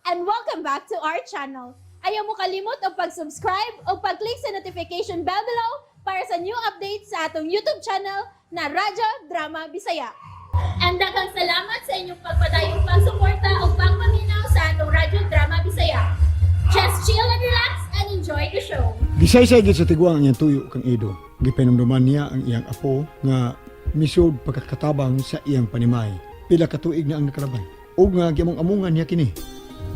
And welcome back to our channel. Ayaw mo kalimot og pag-subscribe o pag-click sa notification bell below para sa new updates sa atong YouTube channel na Radyo Drama Bisaya. And daghang salamat sa inyong pagpadayong pagsuporta o pagpaminaw sa atong Radyo Drama Bisaya. Just chill and relax and enjoy the show. Gisaysay gid sa tiguang ang iyang tuyo kang Ido. Gipahinumduman niya ang iyang apo nga misud pagkakatabang sa iyang panimay. Pila ka tuig na ang nakalabay. Ug nga giamong-amongan niya kini.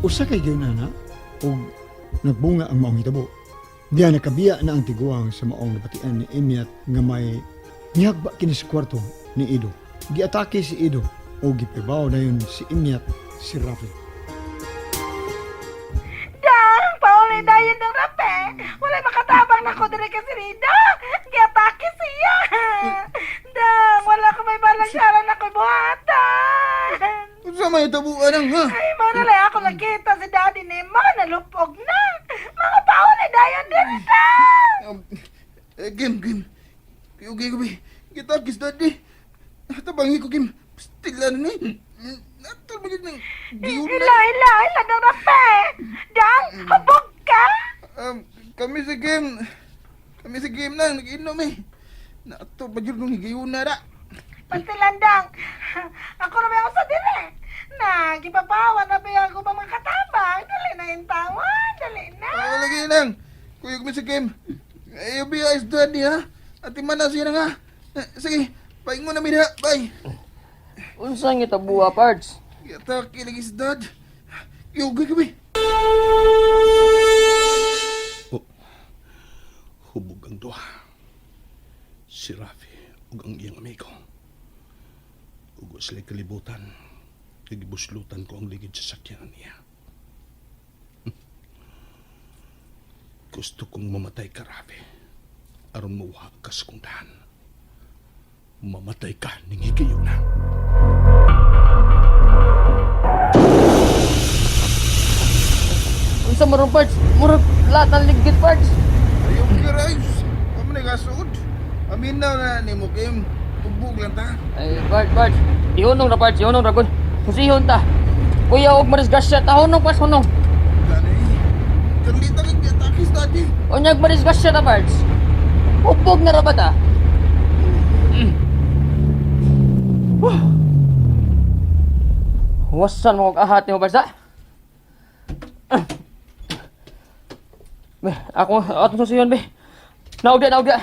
Usa kay gyud na ug nagbunga ang maong hitabo. Diya nakabiya na ang tiguang sa maong nabatian ni Imiat nga may nihagba kini sa kwarto ni Ido. Giatake si Ido o gipibaw dayon si Imiat si Rafi. Dang, pauli dayon ng rape. Walay makatabang nako diri kay Sirida. Giatake siya. Dang, wala ko may balansyara na ko'y buhatan. Unsa may tabuan ang ha? Ay, mao na lang ako nakita si daddy ni mo, nalupog na. Mga pauli dayon diri dang. Game, game. Kuyugay ko, be. Gitakis, daddy. Tabangi ko, game. Pastila na ni. Natol ba yun ng giyuna? Ila, ila, ila ng rape. Dang, habog ka. Kami sa game. Kami sa game nang nag-inom eh. Natol ba yun ng higayuna ra? Pasilandang, ako na ba ako sa dire? Na, gibabawan na ba ako ba mga katabang? Dali na yung tawa, dali na. Ah, lagi nang. Kuyog mi sa game. Ayaw biya is daddy ha. Ati man na siya na nga. Sige, paingon na mi ha. Bye. Unsa nga tabuha, parts? Giatake lagi si dad. Kuyugay ko, be. Oh, hubog ang duha. Si Rafi ug ang iyang amigo. Ug sila kalibutan. Kagibuslutan ko ang ligid sa sakyanan niya. Gusto kong mamatay ka, Rafi. Aron mauha ka sa kong dahan. Mamatay ka ning higayuna. Unsa man ron, parts? Murag lahat ng ligid, parts. Ayaw ka, Rice. Kami nagasuod. Amin na na ni mo, Kim. Tubog lang ta. Ay, parts, parts. Ihunong ra, parts. Ihunong ra, gud. Kusihon ta. Kuya, og marisgasya ta. Hunong, parts, hunong. Gani. Karlita kang giatakis, daddy. Unyag marisgasya ta, parts. Hubog na ra ba ta? Whew. Wasan mo kog ahat nimo, parts, ha? Be, ako, atong susiyon, be. Naugda, naugda.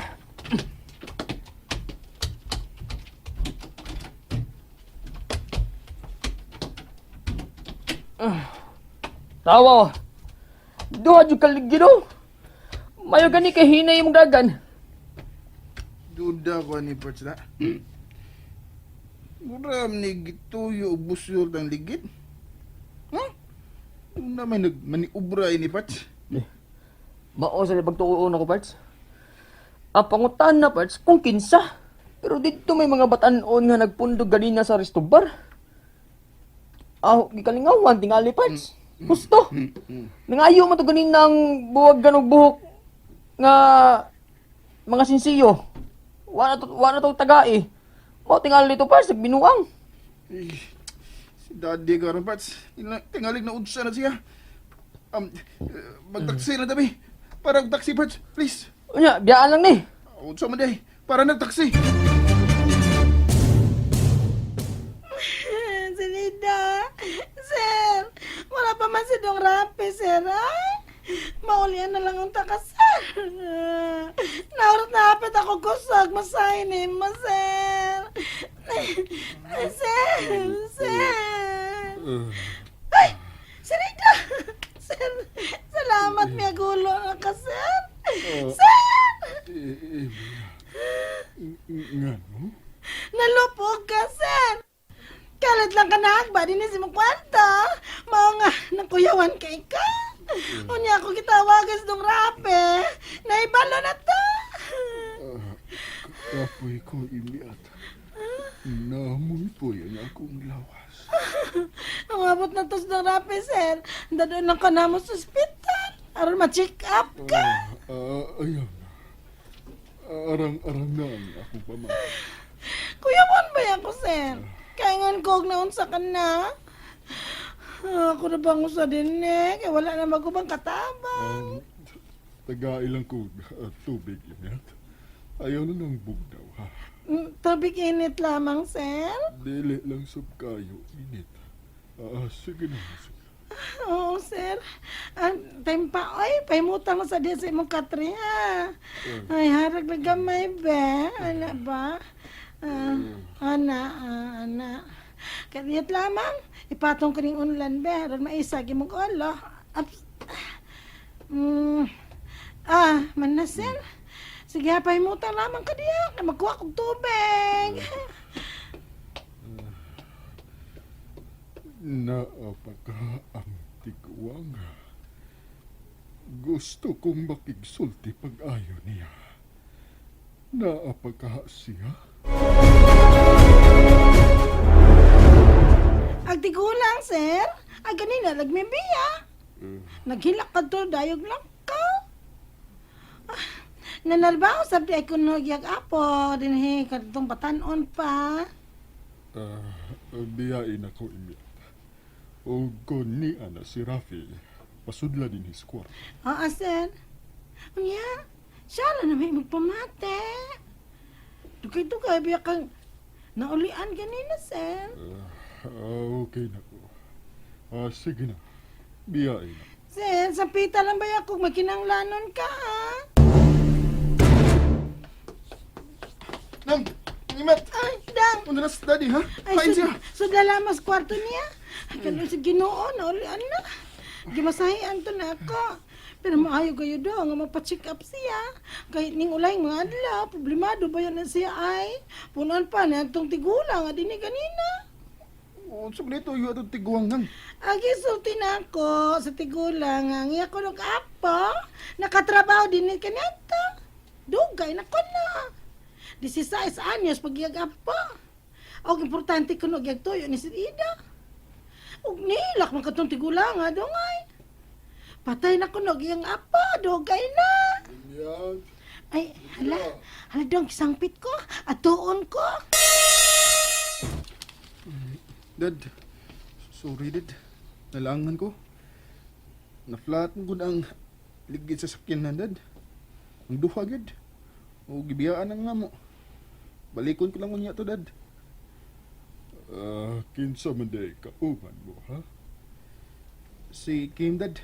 Tawa, oh. Duha jud kaligid, oh. Mayo gani kay hinay imong dagan. Duda ko ni Perch na. Mura ni gituyo og busol tang ligid. Huh? Una may nagmaniubra ini Perch. Mao sa pagtuon ako, parts. Ang pangutan na, parts, kung kinsa. Pero dito may mga batan-on nga nagpundog ganina sa resto bar. Ah, gikalingawan tingali, parts. Gusto. Nangayo man to ganina ang buwag ganog buhok nga mga sinsiyo. Wa na to tagai. Mao tingali to, parts, nagbinuang. Eh, si daddy karon Perch. Tingalig na udsa na siya. Magtaksi na tabi. Para og taxi Perch, please. Unya, biyaan lang ni. Udsa man day. Para nagtaksi. Sinida, sir, wala pa man si Dong Rape, sir, ay. Maulian na lang ang taka, sir. Naurot na hapit ako kusog, masahin ni mo, sir. Sir, sir. Ay, Sinida, sir, salamat, may gulo na ka, sir. Sir! Nalupog ka, sir. Kalat lang ka nahagba, din si mong kwarta. Mao nga, nangkuyawan kay ka. Unya ako gitawagas dong rape. Naibalo na to. Kapoy ko imiat. Namoy po yan akong lawas. Ang abot na to sa dong rape, sir. Dadon lang ka na mo sa ospital. Aron ma-check up ka. Ayaw na. Arang-arang na ang akong pamay. Kuyawan ba yan ko, sir? Kaingon ko og naunsa ka na. Ah, ako na bang usa din eh? Kaya wala na magubang katabang. Taga ilang ko tubig init. Ayaw na ng bugnaw ha. Tubig init lamang, sir. Dili lang sub kayo init. Sige na, sige. Oo, sir. Ah, time pa, oy, pahimutan mo sa diya sa imong katri, ha? Ay, harag na gamay, be. Ana ba? Ah, ana, ana. Kaniyat lamang, ipatong ko ning unlan, be. Aron maisag imong ulo. Aps. Man na, sir. Sige, ha, pahimutan lamang ka diya. Kay magkuha kog tubig. Naapaka ang tiguang. Gusto kong makigsulti pag-ayo niya. Naapaka siya. Ag tigulang, sir. Ag ganina, nagmibiya. Naghilak ka to, dayog lang ka. Ah, nanalbaho sabi ay kuno yag apo dinhi kadtong batanon pa. Biyain ako imyat. O kon ni ana si Rafi, pasudla din his kwarto. Oo, sir. Unya, siya lang na may magpamate. Dugay-dugay biya kang naulian ganina, sir. Okay na ko. Sige na. Biyain na. Sir, sa pita lang ba kung makinanglanon ka, ha? Nang, Imat! Ay, dang. Ano na si daddy, ha? Ay, Kain siya! sud lamas kwarto niya. Ay, kano sa Ginoo, naulian na. Gimasahian to na ako. Pero maayo kayo do, nga mapacheck up siya. Kahit ning ulay mga adlaw, problemado ba yun na siya ay? Punon pa na itong tigulang, nga dinhi ganina. Unsa man ito, yung atong tiguang nang. Agi sulti na ako sa tigulang, ang iya ko nung apo, nakatrabaho din ni kanito. Dugay na ko na. 16 anyos pag iyag apo. Og importante ko nog tuyo ni si Ida. Og nilak man katong tigulang ha, dungay. Patay na ko nog iyang apo, dugay na. Imyat. Ay, hala, hala dong, kisangpit ko, atuon ko. Dad, sorry dad. Nalangan ko. Na-flat mo gud ang ligid sa sakyanan, dad. Ang duha gid. O gibiyaan ang namo. Balikon ko lang unya to, dad. Kinsa man day kauban mo, ha? Si Kim, dad.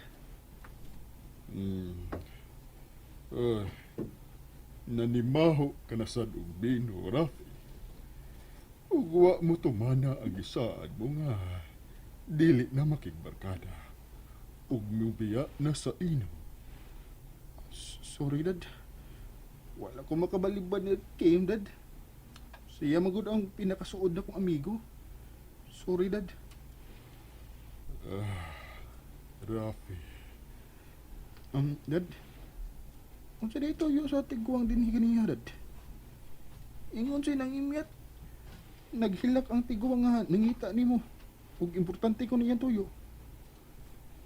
Nanimaho ka na sad og bino, Rafi. Ug wa mo tumana ang gisaad mo nga dili na makigbarkada. Ug mubiya na sa inom. Sorry, dad. Wala ko makabalibad ni Kim, dad. Siya magud ang pinakasuod na kong amigo. Sorry, dad. Rafi, Dad. Unsa dito yung sa tiguang dinhi kaniya, dad? Ingon siya nang imyat. Naghilak ang tiguang nga nangita nimo. Ug importante ko niya tuyo.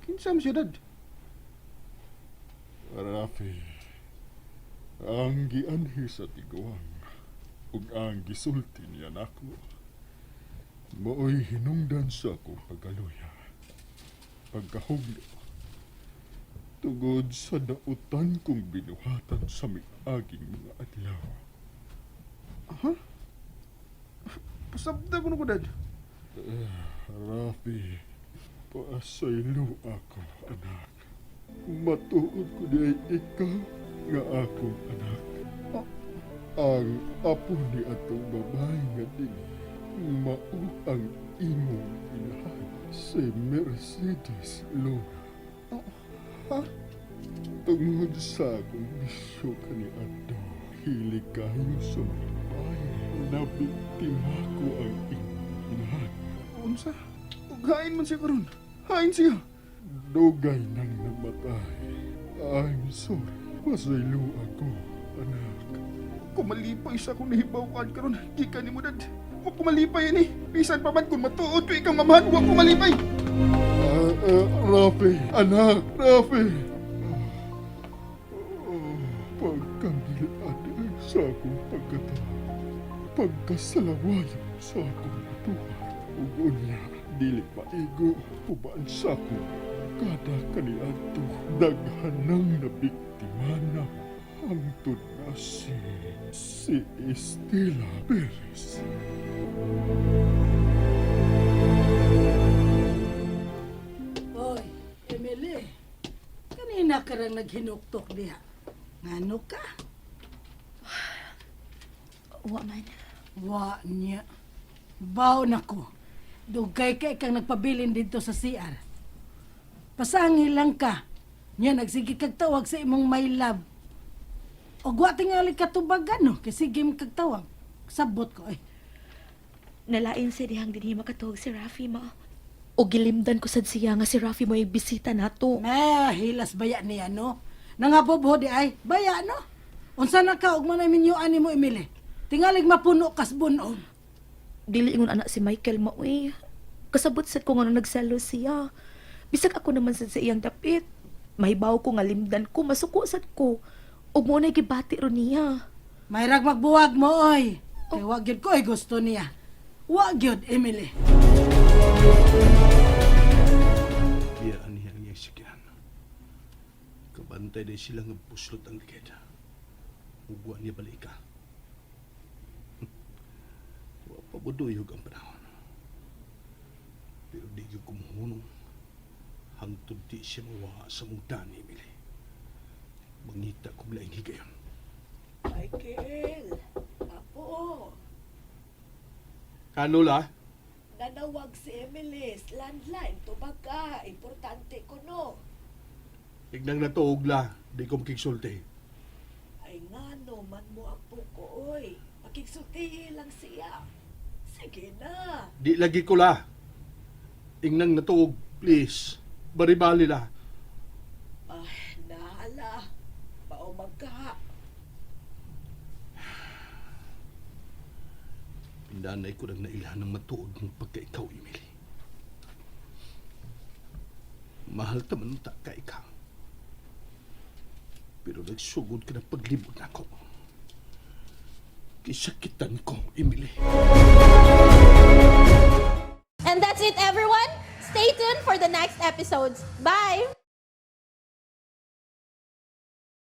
Kinsa man siya, dad? Rafi, ang gianhi sa tiguang ug ang gisulti niya nako maoy hinungdan sa akong pagkaluya, pagkahugno, tungod sa dautan kong binuhatan sa miaging mga adlaw. Ha? Pasabda ko na ko, dad. Rafi, paasaylo ako, anak. Matuod ko di ay ikaw nga akong anak. Oh. Ang apo ni atong babae nga dili, mao ang imong inahan, si Mercedes Luna. Oh, ha? Tungod sa akong bisyo kaniadto, hilig kayo sa mga babae. Nabiktima ko ang imong inahan. Unsa? Ug hain man siya karon. Hain siya. Dugay nang namatay. I'm sorry. Pasaylo ako, anak. Kumalipay sa akong nahibaw karon. Gikan nimo, dad. Wa ko malipay ani. Bisan pa man kung matuod ko ikang mamahan, wa ko malipay. Rafi, anak, Rafi. Oh, pagkamilad sa akong pagkatao, pagkasalawayo sa akong buhat, ug unya, Dili maigo uban sa akong kada kaniadto daghan nang nabiktima na hangtod na si Estela Perez. Hoy, Emily. Kanina ka rang naghinuktok diha. Ngano ka? Wa man. Wa niya. Baw na ko. Dugay ka ikang nagpabilin dito sa CR. Pasangil lang ka. Nya nagsige kag tawag sa imong my love. Og wa tingali katubagan no, kay sige man kag tawag. Sabot ko eh. Nalain sa dihang dinhi makatuog si Rafi, ma. O gilimdan ko sad siya nga si Rafi mo bisita nato. Ma, hilas baya niya no. Nangabobo di ay, baya no. Unsa na ka og manay minyo ani mo Emily? Tingalig mapuno kas bunog. Dili ingon anak si Michael ma uy. Kasabot sad ko nga nung nagselos siya. Bisag ako naman sad sa iyang dapit. Mahibaw ko nga limdan ko, masuko sad ko. Ug mo na gibati ron niya. Mayrag magbuwag mo oy. Kay wa gyud ko ay gusto niya. Wa gyud Emily. Biyaan niya ang iyang sakyanan. Kabantay din sila nga buslot ang ligid. Ugwa niya balika. Wa pa buduyog ang panahon. Pero di gyud kumuhunong. Hangtod di siya mawa sa mong dani, Emily. Mangita kong laing higayon. Michael, apo, Kanula? nanawag si Emily, landline, tubag ka, importante ko no. Ignang natuog la, di ko makigsulti. Ay ngano man mo apo ko, oy. Makigsultihi lang siya. Sige na. Di lagi ko la. Ingnang natuog, please. Baribali la. Ay, nahala. Paumag ka. Pindanay ko lang nailhan ng matuod mong pagka-ikaw, Emily. Mahal ta man ta ka ikaw. Pero nagsugod ka ng paglibot na ako. Kisakitan ko, Emily. And that's it, everyone. Stay tuned for the next episodes. Bye!